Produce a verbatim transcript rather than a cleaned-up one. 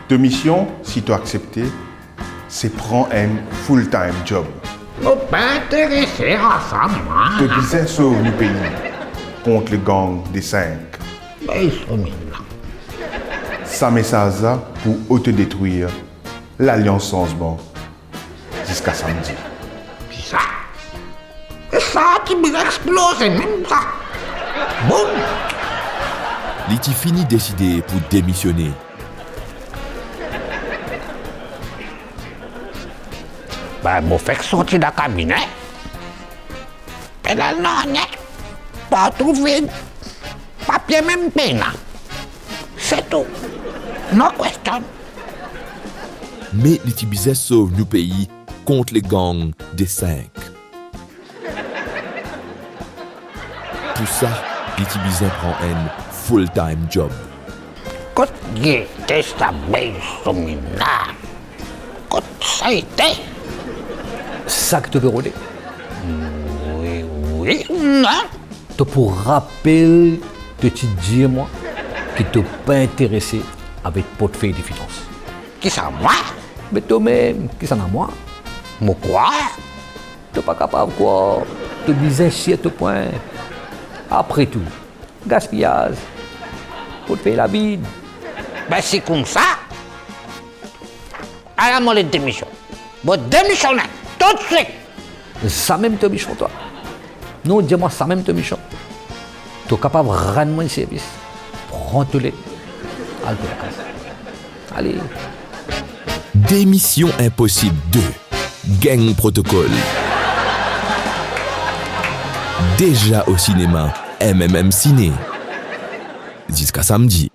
To mision, si to aksepte, se pran enn full-time job. Mo pa interese ar sa, mwa. To bizin sov nou pei kont le gang de sink. Ey, so minn la. Sa mesaz la pou otodetrir Lalians Sanzman ziska samdi. Sa, sa ti bizin exploze mem sa. Boum! Li ti fini deside pou demisione. Be, mo fek sorti dan kabine. Pe la nanye, partou vid, papie mem pena. Se tou. No question. Me li ti bizin sov nou pei kont le gang de sink. Pou sa, li ti bizin pran enn full-time job. Kot gete sa bel somina? Kot sa ete? Sa ki to pe rode? Wi, wi, non. To pou rapel, to ti dir mwa ki to pa interese avek portfey de finans. Kisannla mwa? Me tomem, kisannla mwa? Mo krwar to pa kapav krwar, to bizin sir to pwin. Apre tou, gaspiyaz, portfey la vid. Be si koumsa, ala mo let demision. Mo demision toutswit. Samem to mision twa. Non, dir mwa samem to mision. To kapav rann mwa enn servis. Pran to let, al to lakaz. Ale. Demision Inposib de, Gang Protocol. Deza o sinema, M M M Ciné. Ziska samdi.